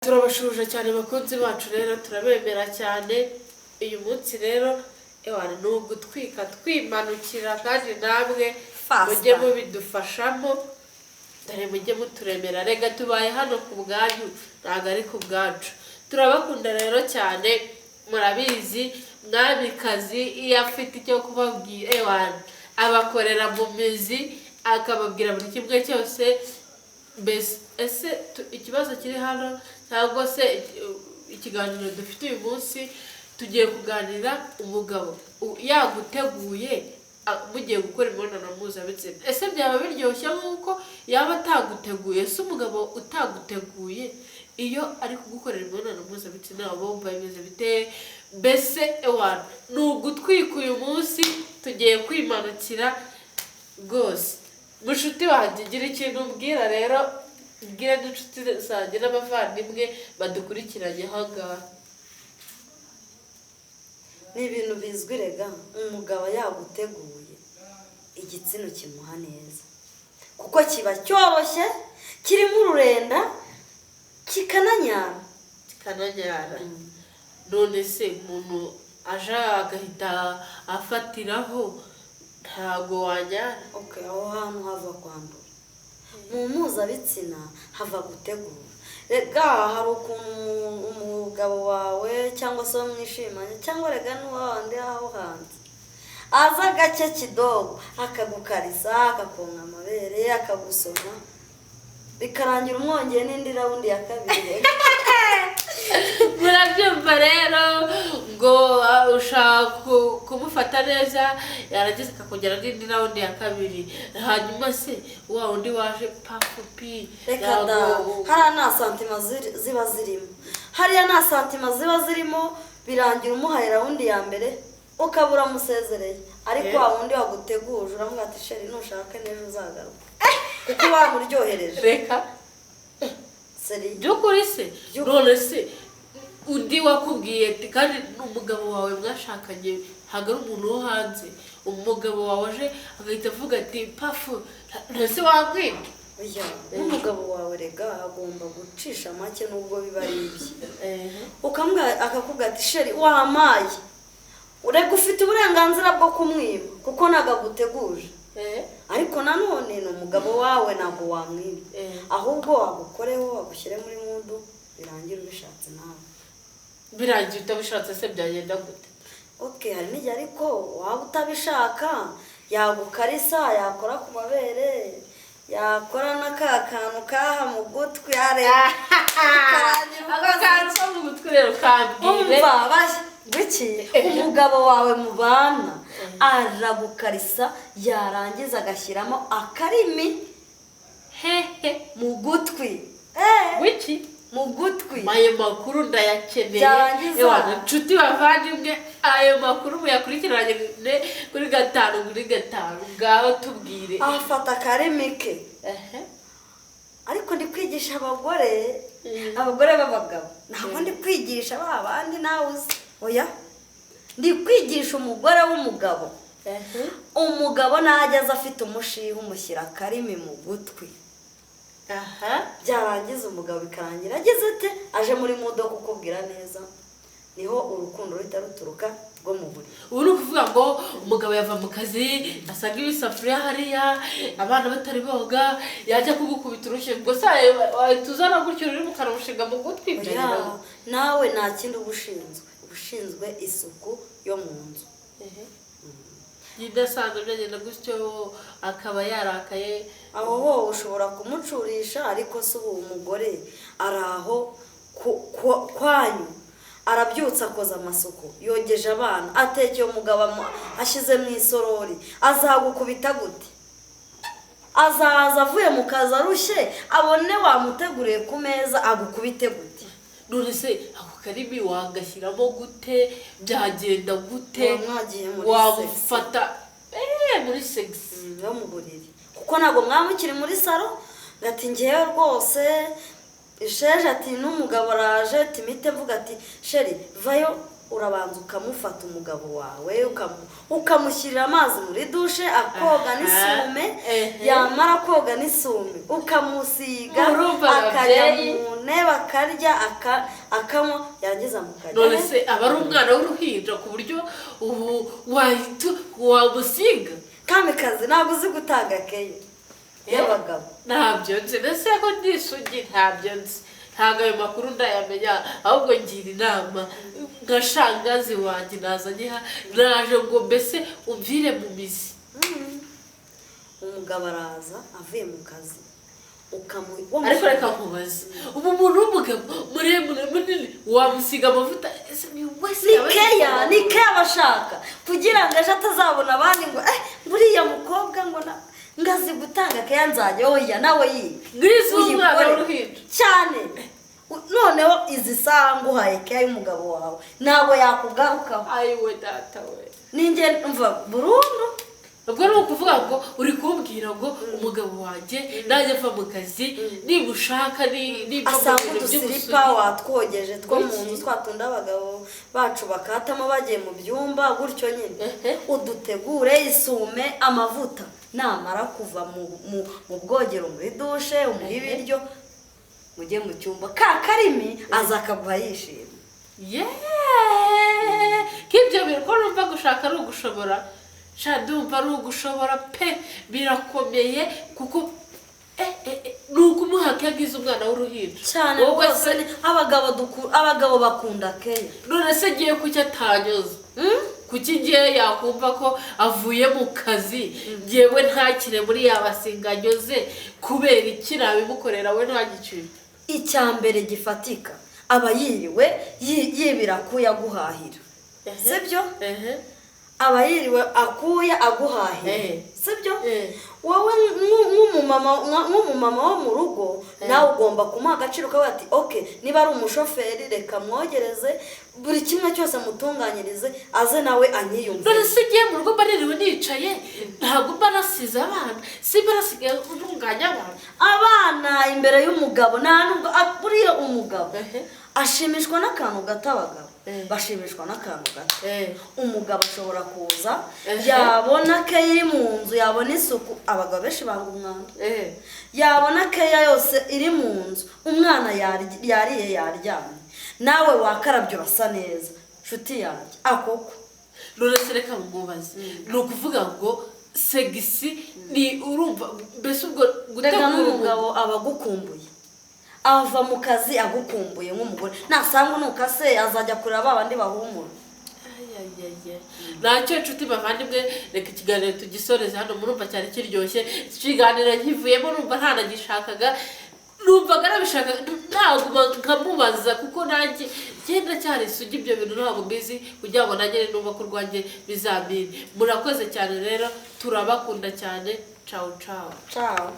Turabashuje cyane bakunzi bacu rero, turabemera cyane. Uyu munsi rero, ewana, ni ugutwika twimanukira, kandi namwe Faster. mujye mubidufashamo. Dore mujye muturemera rega, tubaye hano ku bwanyu, ntabwo ari ku bwacu. Turabakunda rero cyane, murabizi. Mwamikazi iyo afite icyo kubabwira, ewana, abakorera mu mizi, akababwira buri kimwe cyose. Mbese ese ikibazo kiri hano, cyangwa se ikiganiro dufite uyu munsi, tugiye kuganira: umugabo yaguteguye, mugiye gukora imibonano mpuzabitsina, ese byaba biryoshye nk'uko yaba ataguteguye? Ese umugabo utaguteguye iyo ari kugukorera imibonano mpuzabitsina waba wumva bimeze bite? Mbese ewana, ni ugutwika uyu munsi, tugiye kwimanukira rwose. Mushuti wanjye, gira ikintu umbwira rero, mbwira n'inshuti zanjye n'abavandimwe badukurikiranye aha ngaha. Ni ibintu bizwi rega, umugabo yaguteguye igitsina kimuha neza, kuko kiba cyoroshye, kirimo ururenda, kikananyara. Kikananyara. None se umuntu aje agahita afatiraho, ntago wanyara? Okay, aho hantu hava kwandura mu mpuzabitsina, hava gutegura. Rega hari ukuntu umugabo wawe cyangwa se uwo mwishimanye, cyangwa rega n'uwa wandi aho hanze, aza gake kidogo akagukarisa, akakonka amabere, akagusoma, bikarangira umwongeye n'indi round ya kabiri. Murabyumva rero ngo ushaka kumufata neza, yarangiza akakongera n'indi round ya kabiri. Hanyuma se wa wundi waje pafu pi? Reka da, hariya nta sentiment ziba zirimo, hariya nta sentiment ziba zirimo. Birangira umuhaye round ya mbere, ukaba uramusezereye. Ariko wa wundi waguteguje, uramuga ati: "Chéri, nushaka n'ejo uzagaruka," kuko wamuryohereje. Reka. Seri. By'ukuri se? By'ukuri. None se undi wakubwiye ati, kandi n'umugabo wawe mwashakanye, ntabwo ari umuntu wo hanze, umugabo wawe aje agahita avuga ati pafu, ntese wamwica? Oya, n'umugabo wawe rega agomba gucisha make nubwo biba ari ibye. Ukamubwira, akakubwira ati: "Chéri, wampaye." Urega ufite uburenganzira bwo kumwima, kuko ntabwo aguteguje. Ariko nanone ni umugabo wawe, ntabwo wamwima. Ahubwo agukoreho, agushyire muri mood, birangire ubishatse nawe. Birangiye utabishatse se byagenda gute? Ok, hari n'igihe ariko waba utabishaka, yagukarisa, yakora ku mabere, yakora na ka kantu kaha mu gutwi, areba bikarangira Ako ukoze. kantu ko mu gutwi rero kambwire. Umva biki, umugabo wawe mubana aragukarisa, yarangiza agashyiramo akarimi Hehe? mu gutwi. Wiki? Mu gutwi. Ayo makuru ndayakeneye. Ewana, nshuti bavandimwe, ayo makuru muyakurikirane kuri gatanu kuri gatanu. Ngaho tubwire. Afata akarimi ke. Ariko ndi kwigisha abagore, abagore b'abagabo, ntabwo ndi kwigisha ba bandi nawe uzi. Oya, ndi kwigisha umugore w'umugabo. Umugabo najya aza afite umushiha, umushyira akarimi mu gutwi. Byarangiza umugabo bikarangira agize ate? Aje muri mood yo kukubwira neza. Niho urukundo ruhita ruturuka rwo mu buriri. Ubu ni ukuvuga ngo umugabo yava mu kazi, asanga ibisafuriya hariya, abana batari boga, yajya kugukubita urushyi, ubwo se wahita uzana gutyo ururimi ukarushinga mu gutwi? Oya, Byagera nawe nta kindi uba ushinzwe, uba ushinzwe isuku yo mu nzu. Idasanzwe byagenda gutyo, akaba yarakaye. Aho ho ushobora kumucurisha, ariko se ubu umugore ari aho kwanyu, arabyutse, akoza amasuku, yogeje abana, atekeye umugabo, ashyize mu isorori, azagukubita gute? Azaza avuye mu kazi arushye, abone wamuteguriye ku meza, agukubite gute? None se ako karimi wagashyiramo gute? Byagenda gute? Muba mwagiye muri sex. Wamufata muri sex. Yo mu buriri, kuko ntabwo mwaba mukiri muri salon. Ngati ngewe rwose isheje, ati n'umugabo araje, ati mite mvuga ati: "Chéri, vayo." Urabanza ukamufata umugabo wawe, ukamushyirira amazi muri dushe, akoga n'isume. Yamara koga n'isume, ukamusiga, Urumva akajya ababyeyi? mu ntebe, akarya, akanywa, yarangiza mukajya None he? se aba ari umwana w'uruhinja ku buryo ubu wahita wamusiga? Kamikazi, ntabwo uzi gutanga care y'abagabo. Ntabyo nzi. Mbese ko ndisugi, ntabyo nzi, ntabwo ayo makuru ndayamenya. Ahubwo ngira inama nka shangazi wanjye nazanye naje ngo mbese umvire mu mizi. Umugabo araza avuye mu kazi, ukamu Ariko reka nkubaze, ubu umuntu w'umugabo muremure munini wamusiga amavuta? Ese ni wese Ni yaba care. yisiga Ni care aba ashaka kugira ngo ejo atazabona abandi ngo buriya mukobwa ngo na ngazi gutanga care, nzajya oya nawe yiga. Nk'izi umwana Uyikore. w'uruhinja. Cyane. Noneho izi saha nguhaye care y'umugabo wawe, ntabwo yakugarukaho. Ayiwe data we! Ninjye mva burundu. Ubwo ni ukuvuga ngo uri kumbwira ngo umugabo wanjye najya ava mu kazi, nibushaka niba mu Asanga bintu udusiripa by'ubusugi. watwogeje two mu Wiki? nzu, twatunda abagabo bacu bakatamo bagiye mu byumba gutyo nyine. Udutegure, isume, amavuta. Namara kuva mu bwogero, muri dushe, umuhe ibiryo, mujye mu cyumba, ka karimi aza akaguha yishimye. Yeee, k'ibyo bintu ko numva gushaka ari ugushobora sha, ndumva ari ugushobora pe, birakomeye kuko ni ukumuha ko yagize umwana w'uruhinja. Cyane. Wowe Rwose se abagabo bakunda care. None se ngiye kuki atanyuze? Kuki ngiye yakumva ko avuye mu kazi, ngewe ntakire muri yabasinga anyoze? Kubera iki nabimukorera we ntagiciro? Icya mbere gifatika, aba yiriwe yibira akuya aguhahira, sibyo? Ehe. Aba yiriwe akuya aguhahira, sibyo? Eh. Wowe nk'umumama wo mu rugo, nawe ugomba kumuha agaciro, ukavuga ati: "Ok, niba ari umushoferi, reka mwogereze buri kimwe cyose, mutunganyirize, aze nawe anyiyumve." None se ngiye mu rugo mba niriwe nicaye, ntabwo mba nasize abana, simba nasigaye ntunganya abana? Abana imbere y'umugabo nta nubwo buriya umugabo ashimishwa n'akantu gato. Abagabo bashimishwa n'akantu gato. Umugabo ashobora kuza, yabona care iri mu nzu, yabona isuku. Abagabo benshi banga umwanda. Yabona care yose iri mu nzu, umwana yariye, yaryamye, nawe wakarabye, urasa neza, nshuti yanjye, akoko. None se reka mubaze, ni ukuvuga ngo sex ni urumva mbese ubwo Reka gutegura n'umugabo aba agukumbuye, ava mu kazi agukumbuye nk'umugore. Nasanga unuka se, azajya kureba ba bandi bahumura? Ayayaya. Ntacyo, inshuti bavandimwe, reka ikiganiro tugisoreze hano. Murumva cyari kiryoshye ikiganiro, nkivuyemo numva ntanagishakaga, numvaga nabishakaga naguma nkamubaza, kuko nanjye ngenda cyari isugi, ibyo bintu ntabwo mbizi, kugira ngo nanjye nubake urwanjye bizamire. Murakoze cyane rero, turabakunda cyane. Cawu cawu. Ciao.